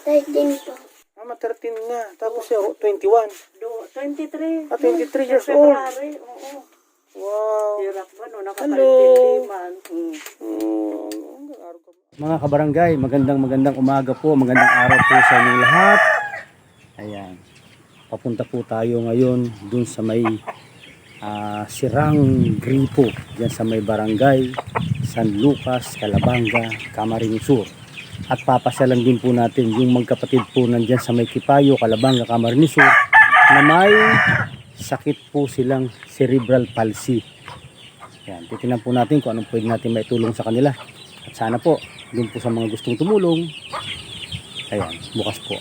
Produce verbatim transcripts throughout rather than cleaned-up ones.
Thirteen po. Mama, thirteen na. Tapos siya, oh, twenty-one. Do, twenty-three. Ah, twenty-three years old. February, oo. Wow. Hirap ba, no? Hello. Nakakaintindi man. Mm. Oh, ang arog ka. Mga kabarangay, magandang, magandang umaga po, magandang araw po sa inyong lahat. Ayan. Papunta po tayo ngayon dun sa may, ah, Sirang Gripo, dyan sa may barangay San Lucas, Calabanga, Camarines Sur. At papasyalan din po natin yung magkapatid po nandyan sa may Kipayo, Calabanga, Camarines Sur, na may sakit po silang cerebral palsy. Yan, titingnan po natin kung anong pwede natin maitulong sa kanila. At sana po, dun po sa mga gustong tumulong, ayan, bukas po.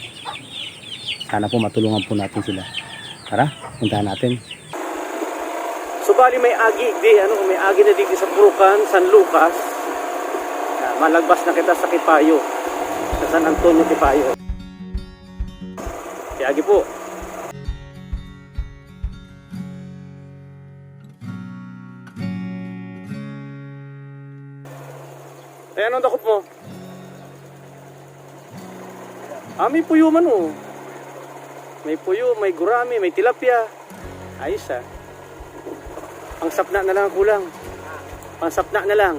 Sana po matulungan po natin sila. Tara, puntahan natin. Subali may agi di, ano, may agi na digdi sa Purukan, San Lucas. Yan, malagbas na kita sa Kipayo. Sa San Antonio Kipayo. May agi po. Eh, anong dakop mo? Ah, may puyo man, oh. May puyo, may gurami, may tilapia. Ayos, ah. Pangsapna na lang ang kulang. Pangsapna na lang.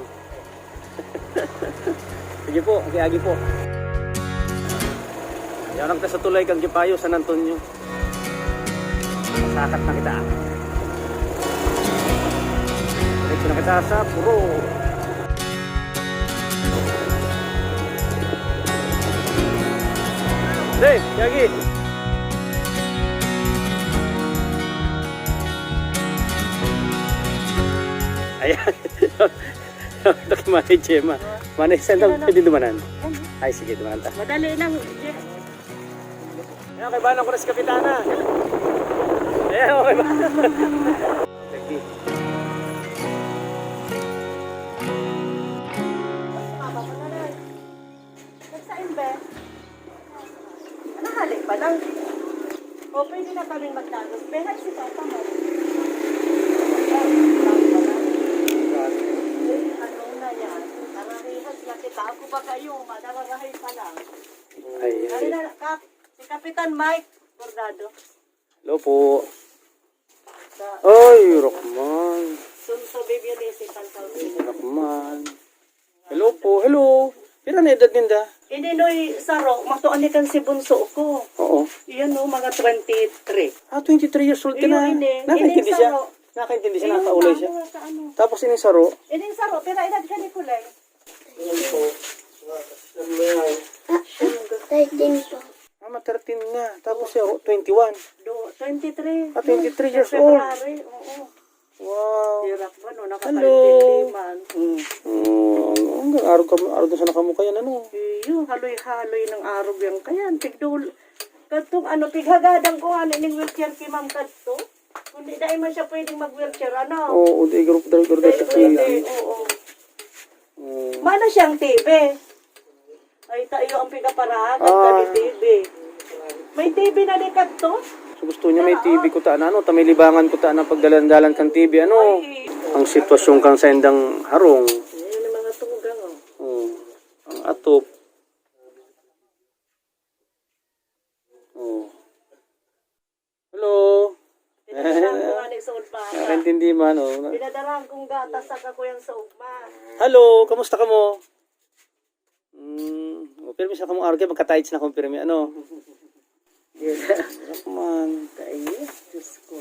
Sige po, agi-agi po. Yan ang sa tulay kan Kipayo, San Antonio. Sakat na kita. Diretso na kita sa Puro. Dre, yagi. Ayan. Ito kay Manay Gemma. Manay, saan daw pwede dumanan? Ay, sige, dumanan ta. Madali lang, Jeff. Ayan, kay Banang Kuras Kapitana. Ayan, okay ba? Lagi. Nagsain, be? Nahali pa lang. O, pwede na kaming magdagos. Be, hay si Papa mo. Ay, ano na yan? Nararihas na kita. Ako ba kayo? Manararahay pa lang. Ay, Ay, ay. Na, Kap, si Kapitan Mike Bordado. Hello po. Sa Ay, Rockman. Sunso, Baby Lizzie, Pantaw. Rockman. Hello po, hello. Pira na edad ninda? Ini noy saro, matuan ni kan si bunso ko. Oo. Iyan, no, mga twenty-three. Ah, twenty-three years old ka Iyo, na. Ini. Nakaintindi Ini siya? Saro. Nakaintindi siya, Iyo, nakaulay siya. Tama ka, ano. Tapos ini saro? Ini saro, pira edad ka ni Kulay? Ayan po. Ano yan? Thirteen po. Mama, thirteen na. Tapos siya, oh, twenty-one. Do, twenty-three. Ah, twenty-three years old. February, oo. Wow. Hirap ba, no? Hello. Nakakaintindi man. Mm. Oh, ang, ang arog ka, arog na sana kamo kayan, ano? Iyo, haloy-haloy ng arog yan kayan. Tigdul-, kadtong ano, pighagadan ko nga ning wheelchair ki Ma'am kadto. Kundi dai man siya pwedeng mag-wheelchair, ano? Oo, di group, di group Dai sa pwede, kuya. Oo. Mm. Mana siyang T V. Ay, tayo ang pigaparaagad Ah. Kami T V. May T V na ni kadto? So, gusto niya may Tara, T V oh. Ko ta, ano, ta may libangan ko ta na pagdalan-dalan kan T V, ano? Ay. Ang sitwasyon kan sa indang harong. Ayan ang mga tugang, oh. Oh. Ang atop. Oh. Hello. Pinadarahan ko nga ni sa Ulbasa. Nakaintindi man, oh. Pinadarahan kong gatas sa kakuyang sa ugma. Hello, kamusta ka mo? Mm, oh, pero minsan kamong arog, magkatayits na kong pirmi, ano? Yes. Sarap man. Kaya, Diyos ko.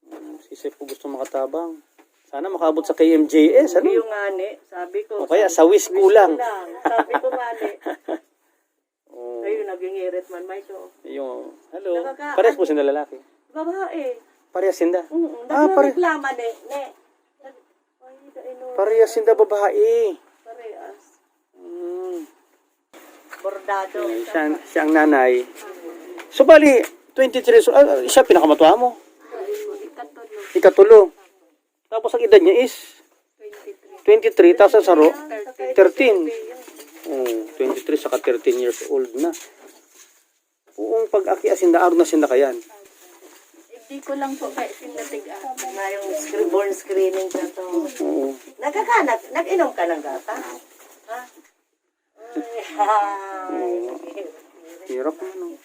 Mm, si Sir po gusto makatabang. Sana makaabot sa K M J S, ano? Yung nga ni, sabi ko, O kaya sa Wish kulang. Sabi ko nga ni. Oh. Ayun, naging irit man, Mike, oh. Yung, hello. Nakaka- Pares po sila lalaki. Babae. Parehas sinda? Oo, Ah, pare- nagreklama ni, ni. Ay, dai, no. Parehas sinda babae. Parehas. Mm. Bordado. Siya, siya ang nanay. So, bali, twenty-three, so, ah, siya pinakamatuwa mo? Ikatulo. Ikatulo. Tapos ang edad niya is twenty-three, tapos ang saro, thirteen. Oh, twenty-three saka thirteen years old na. Uong pag-aki asin daag na sinda kayan. Hindi ko lang po kaya sinatigaan. Na yung scre-, born screening ka to. Oo. Nagkakanak, nag-inom ka ng gatas? Ha? Oo. Hirap naman, oh.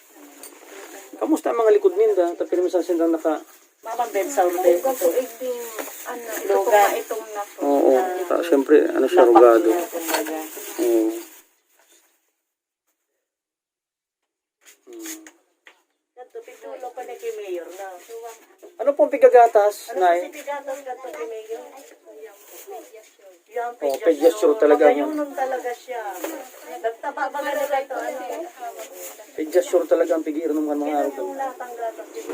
Kamusta ang mga likod ninda? Tapos minsan sila naka... Mama, Ben, sa ulo. Ito, ito, ano, ito, Lugar. Itong na po. Oo. Ah, siyempre, ano siya, rugado. Kumbaga. Oo. Hmm. Kadto, pigdulo pa ni ki Mayor na. Ano pong pigagatas, Ano Nay? Si pigatas kadto ki Mayor? Yan, Oh, pediasure. Pediasure talaga, Magayon no? Nun talaga siya. Nagtaba ba na nila ito? Ano? Pediasure talaga ang pig-iinom ng mga Yan araw. Yung latang gatas, di ba?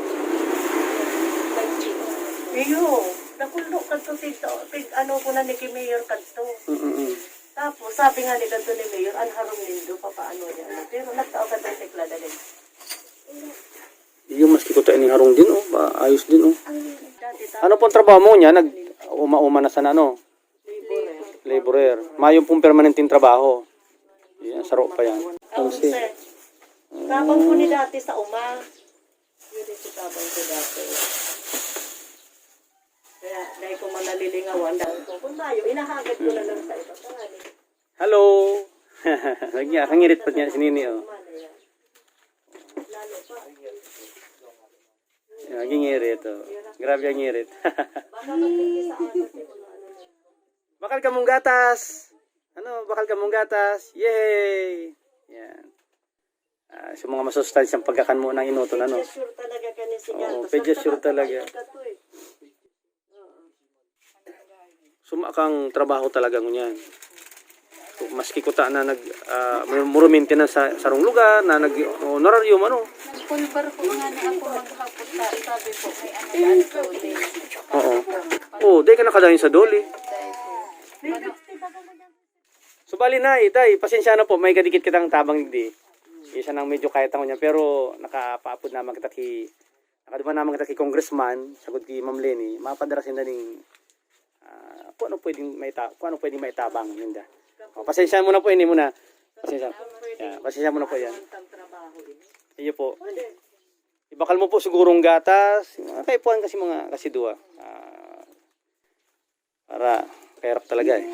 Iyo, nakulo kadto, tig-, tig-, ano ko na ni ki Mayor kadto. Mm-mm. Tapos, sabi nga ni kadto ni Mayor, "An harong nindo, papaano niya?" Pero nagtao ka ng tekla, dali. Iyo, maski ko tayo ning harong din, oh. Ba, ayos din, oh. Ano pong trabaho mo niya? Nag-uma-uma na sana, ano? Laborer. Laborer. Mayo pong permanenteng trabaho. Yan, saro pa yan. Onse. Onse. Tabang ko ni dati sa uma. Yun yung tabang ko dati. Kaya, dahil ko man nalilingawan, dahil ko, kung tayo, inahagad ko na lang sa iba. Kaya, Hello! Nagnya, kangirit pa niya si Nini, oh. Yan, naging ngirit, oh. Grabe ang ngirit. Bakal ka mong gatas! Ano, bakal ka mong gatas! Yay! Yan. Ah, sa mga masustansyang pagkakan mo ng inuton, ano? Pediasure talaga ka ni si Oo, gatas. Pediasure talaga. Nagtaba-taba ka to eh. Suma kang trabaho talaga ngunyan. So, maski kuta na nag, ah, may muro maintenance sa sarong lugar, na nag-honorarium, ano? Nagpulbar po nga ni ako maghapon ka, sabi po, may ano daan, dole. Oo. Oo, dai ka nakadayon sa dole. Dai po. Ano? So, bali na, itay, pasensya na po, may kadikit kitang tabang digdi. Isa nang medyo kaya tango niya, pero nakapaapod naman kita ki, nakaduman naman kita ki congressman, sagod ki Ma'am Leni, mapadara sinda ning, ah, kung ano pwedeng maita-, kung ano pwedeng maitabang ninda. O, pasensya mo na po, ini muna. Pasensya. Yeah, pasensya mo na po yan. Iyo po. Ibakal mo po sigurong gatas, mga kaipuhan kasi mga kasidwa. Ah, para kahirap talaga eh.